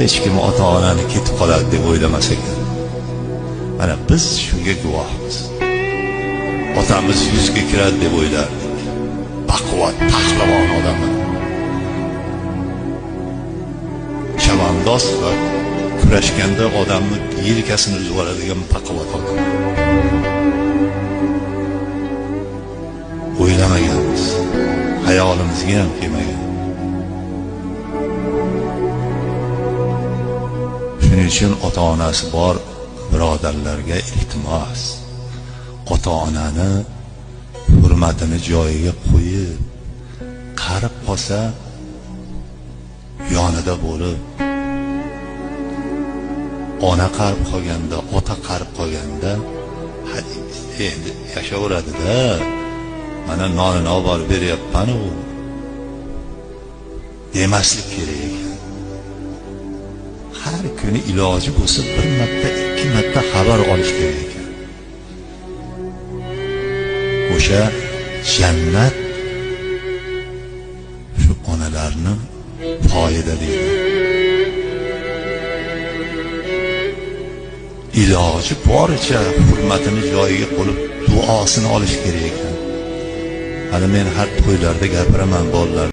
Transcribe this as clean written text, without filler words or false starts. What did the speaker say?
Hech kim ota-onani ketib qoladi deb o'ylamas ekan. Mana biz shunga guvohmiz. Otamiz 100 ga kiradi deb o'ylardik. Baquvvat, pahlavon odam. Chavandoz va kurashganda odamni yelkasini uzib oladigan baquvvat odam. O'ylamaganmiz. Hayolimizga ham kelmagan. Shuning uchun ota-onasi bor birodarlarga iltimos. Ota-onani hurmatini joyiga qo'yib, qarib qolsa yonida bo'lib, ona qarib qolganda, ota qarib qolganda endi yashaveradi-da. Mana nonini olib borib beryapman-u demaslik kerak ekan. Har kuni iloji bo'lsa bir marta, ikki marta xabar olish kerak ekan. O'sha jannat shu onalarni poyida deydi. Iloji boricha hurmatini joyiga qo'yib duosini olish kerak ekan. Hali men har to'ylarda gapiraman bolalar.